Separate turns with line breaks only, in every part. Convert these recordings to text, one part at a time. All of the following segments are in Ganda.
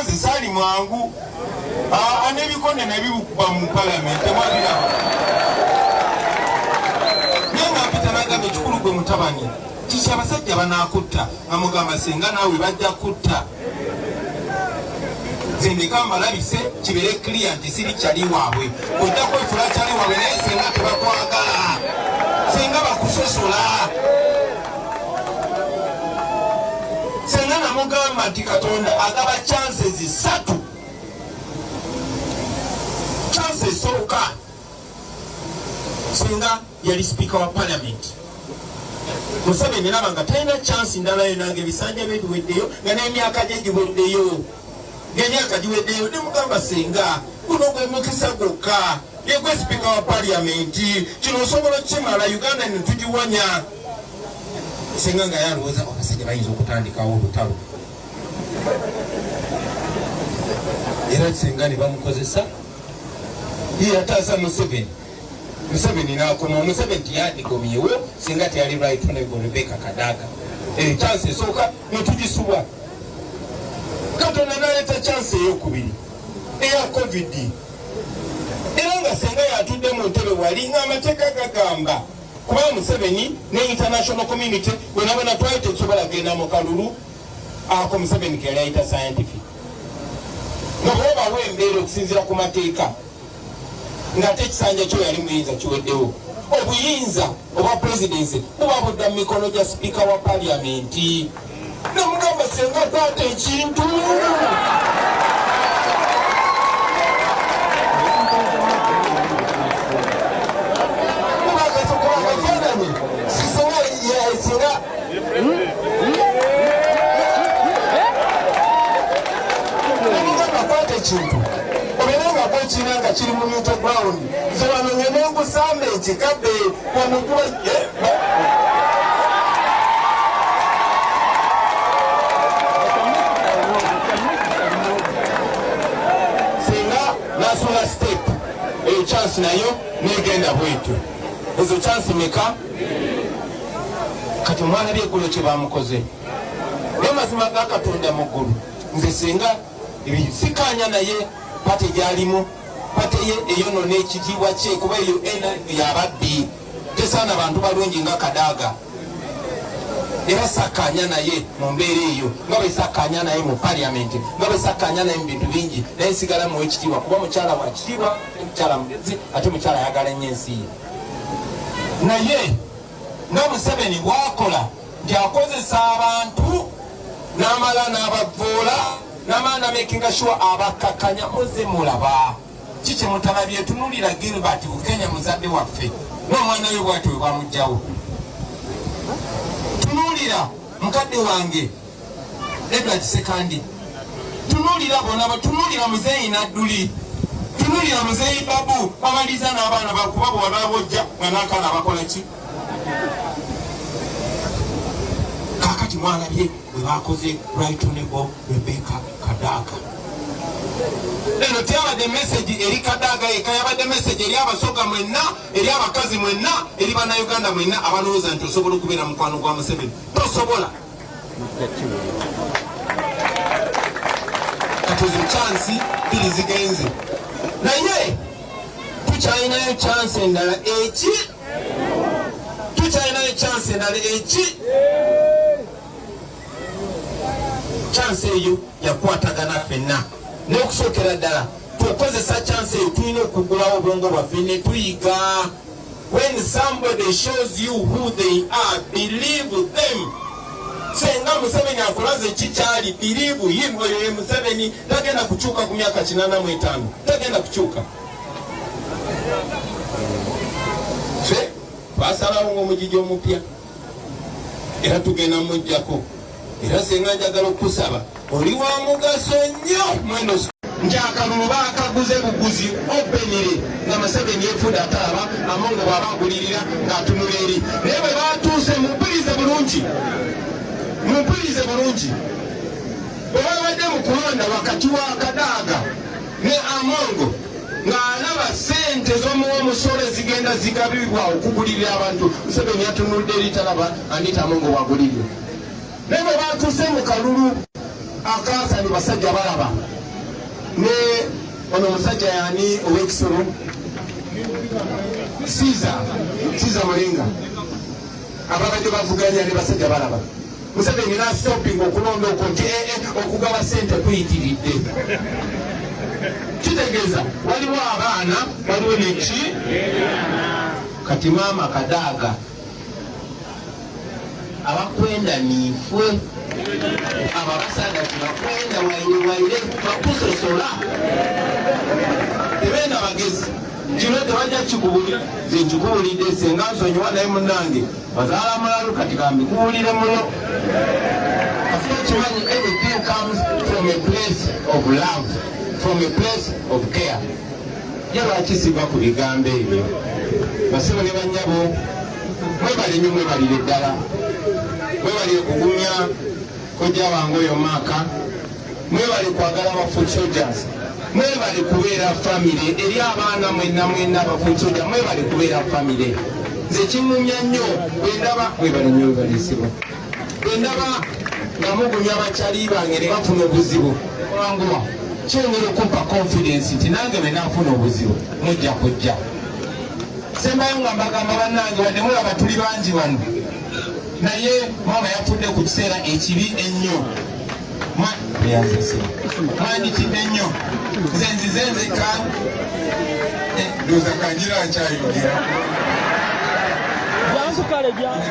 Kuba nze saali mwangu, n'ebikonde nabikuba mu palamenti, temwabiraba. Naye nga mpita nagamba, "Ekikulu gwe mutabani, kiki abasajja banaakutta?" Nga mugamba, "Senga naawe bajja kutta. Nze ndeka mbalabise, kibeere clear nti siri kyali waabwe. Ojja kwefula kyali waabwe, naye senga tebakwagala, senga bakusosola." Senga namugamba nti Katonda agaba chances satu. Chance esooka, senga yali sipiika wa parliament. Museveni naba nga talina chance ndala yona, nga ebisanja bye biweddeyo, nga n'emyaka gye giweddeyo, ng'emyaka giweddeyo. Nemugamba, "Senga, guno gwe mukisa gwokka, yegwe sipiika wa parliament, kino osobola okukimala, Uganda netugiwonya." Senga nga yalowooza abasajja bayinza okutandikawo olutalo, era senga ne bamukozesa, ye yataasa Museveni. Museveni nakoma. Museveni tiyandikomyewo singa teyali Right Honorable Rebecca Kadaga. Eyo chance esooka netugisubwa. Katonda naleeta chance eyokubiri eya COVID, era nga senga yatudde mu ntebe wali, nga amateeka gagamba, kuba Museveni ne international community bwenabona twali tetusobola genda mu kalulu ako Museveni keyali ayita scientific, nga bwebawo embeera okusinziira ku mateeka, ng'ate ekisanja kyo yali muyinza kiweddewo, obuyinza obwa presidency buba budda mu mikono gya sipiika wa paliamenti. Namugamba, "Senga, kwata ekintu." Kuba akafaananyi sisinga singa namugamba, "Kwata ekintu, obeere nga gwekirina nga kiri mu neutral ground. Nze wano ngende nkusambe ekikadde wano kuba." Singa nasula step eyo, chance nayo negenda bwetyo. Ezo chance meka? Kati mwalabye eggulo kye bamukoze. Naye mazima ga Katonda mu ggulu, nze singa sikanya naye party gyalimu, party ye eyonona ekitiibwa kye, kuba eyo NRM yababbi, tesaana bantu balungi nga Kadaaga. Era sakanya naye mu mbeera eyo, nga bwe sakanya naye mu paliamenti, nga bwe sakanya naye mu bintu bingi, naye nsigala muwa ekitiibwa, kuba mukyala wa kitiibwa, mukyala mugezi, ate mukyala ayagala ennyo ensi ye. Naye nga Museveni bwakola nti akozesa abantu n'amala n'abavoola, n'amala namakinga sure abakkakkanya, muze mulaba kiki mutalabye. Tunulira Gilbert Bukenya, muzadde waffe, n'omwana we bwati we bamugjawo. Tunuulira mukadde wange Edward Sekandi, tunuulira bona, tunuulira muzeeyi Nadduli, tunuulira muzeeyi Babu. Bamaliza n'abaana bakuba bwewababojja nga n'akaana bakola ki? Kakati mwalabye bwe bakoze Right Honorable Rebecca Kadaga. Eno teyabadde message eri Kadaga yekka, yabadde message eri Abasoga mwenna, eri abakazi mwenna, eri Bannayuganda mwenna abalowooza nti osobola okubeera mukwano gwa Museveni. Tosobola. Kati ezo chance bbiri zigenze, naye tukyalinayo chance endala. Eki? Tukyalinayo chance endala. Eki? Chance eyo yakwatagana ffenna. N'okusookera ddala, tukozesa chance eyo, tulina okugulawo obwongo bwaffe ne tuyiga. When somebody shows you who they are, believe them. Senga Museveni akulaze kikyali, believe him. Oyo ye Museveni, tagenda kukyuka ku myaka 85, tagenda kukyuka. Ffe twasalawo ngaomugigi omupya, era tugenda mujjako. Era senga njagala okukusaba, oli wa mugaso nnyo mweno, nti akalulu bakaguze buguzi openire, nga Museveni yefuda atalaba. Amongo bw'aba agulirira ng'atunula eri, naye bwe batuuse, mumpulirize bulungi, mumpulirize bulungi, bwe babadde mu kulonda wakati wa Kadaaga ne Amongo, ng'alaba sente z'omuwa omusolo ezigenda zigabibwa okugulirira abantu, Museveni yatunulidde eri, talaba Anita Amongo bwagulirira. Naye bwe batuuse mu kalulu, Akansani basajja balaba ne ono omusajja yani ow'ekisolo Caesar, Caesar Mulinga, ababadde bavuganya ne basajja balaba. Museveni nasitopinga okulonda okwo nti ee okugaba sente kuyitiridde. Kitegeeza waliwo abaana, waliwo neki. Kati maama Kadaaga, abakwenda niifwe, abo abasaada tibakwenda waire waire, bakusosola, tebenda bagezi. Kino tebajja kikubulira, nze nkikuwulidde. Senga nsonyiwa, naye munnange bazaala mulalu, kati kambikuwulire muno. Kasita kimanyi everything comes from a place of love, from a place of care. Ye lwaki siva ku bigambo ebyo? Basebo ne bannyabo, mwebale nnyo, mwebalire ddala, mwebalire kugumya kojja wange oyo Maaka, mwebale kwagala aba foot soldiers, mwebale kubeera famire eri abaana mwenna mwenna aba foot soldier, mwebale kubeera famire. Nze kiŋŋumya nnyo bwendaba, mwebale nnyo, mwebalisibwa, bwendaba nga mugumya bakyali bange ne bafuna obuzibu wanguwa, kyongera okumpa confidence nti nange bwe naafuna obuzibu mujja kujja. Sembayo nga mbagamba, bannange, wadde mulaba tuli bangi wano, naye maama yafudde ku kiseera ekibi ennyo. Mwandikidde nnyo, nze nzize nzeka. Ndowooza kanjira nkyayogera.
Jangu kale, jangu.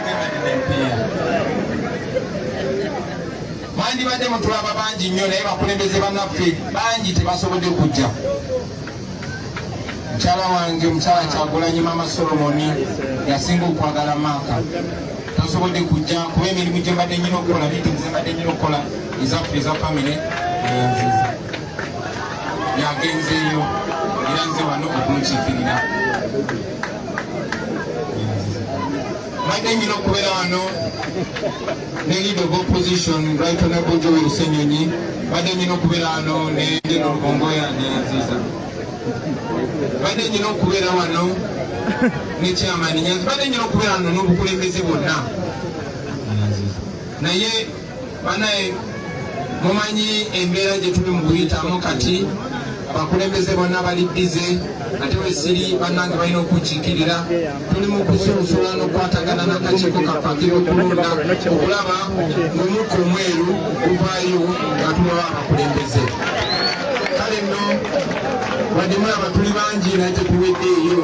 Mwandibadde mutulaba bangi nnyo, naye bakulembeze bannaffe bangi tebasobodde kujja. Mukyala wange, omukyala Kyagulanyi, mama Solomoni, yasinga okwagala Maaka, tasobodde kujja kuba emirimu gye mbadde nyina okukola, meeting ze mbadde nyina okukola ezaffe eza famire, eyanziza yagenzeeyo, era nze wano okumukiikirira. Mbadde nyina okubeera wano ne leader of opposition, Right Honorable Joel Ssenyonyi, mbadde nyina okubeera wano ne General Bongoya Nyanziza, mbadde nyina okubeera wano ne chairman Nyanzi, mbadde nyina okubeera wano n'obukulembeze bwonna, naye banaye mumanyi embeera gye tuli mu kuyitamu kati. Abakulembeze bonna bali busy, ate wesiri bannange balina okukiikirira. Tuli mu kusunsula n'okukwatagana n'akakiiko kaffe ak'ebyokulonda okulaba ng'omukka omweru guvaayo nga tubawa abakulembeze. Kale nno, wadde mulaba tuli bangi, naye tetuweddeeyo.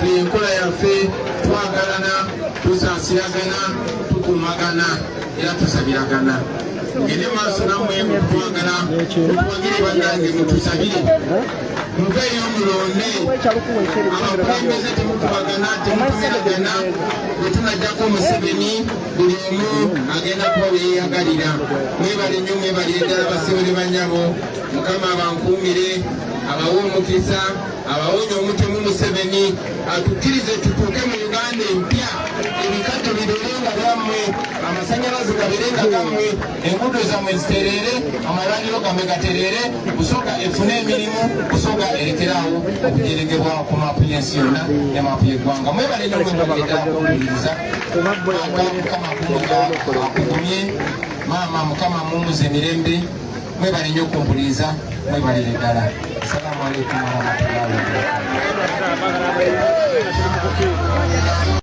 Fe enkola yaffe twagalana, tusaasiragana, tukumagana era tusabiragana. Mugende maaso nammwe okutwagala, mutuwagire bannange, mutusabire, muveeyo mulonde abakulembeze. Temukubagana, temutumiragana. Bwe tunajjako Museveni, buli omu agenda kuba weyeyagalira. Mwebale nnyo, mwebalire ddala, basebo ne bannyabo. Mukama abankuumire, abawe omukisa, abawonye omutemu Museveni, atukkirize tutuuke mu Uganda empya. Ebikajjo bibeere nga byammwe, amasanyalaze gabeere nga gammwe, enguudo zammwe zitereere, amalwaliro gammwe gatereere, Busoga efune emirimu, Busoga erekeraawo okujeregebwa ku maapu y'ensi yonna ne maapu y'eggwanga. Mwebale nnyo, mwebalire ddala okuwuliriza. Aka Mukama akugumye, maama, Mukama mumuze emirembe. Mwebale nnyo okumpuliriza, mwebalire ddala. Assalamu alaikum warahmatullahi wabarakatuh.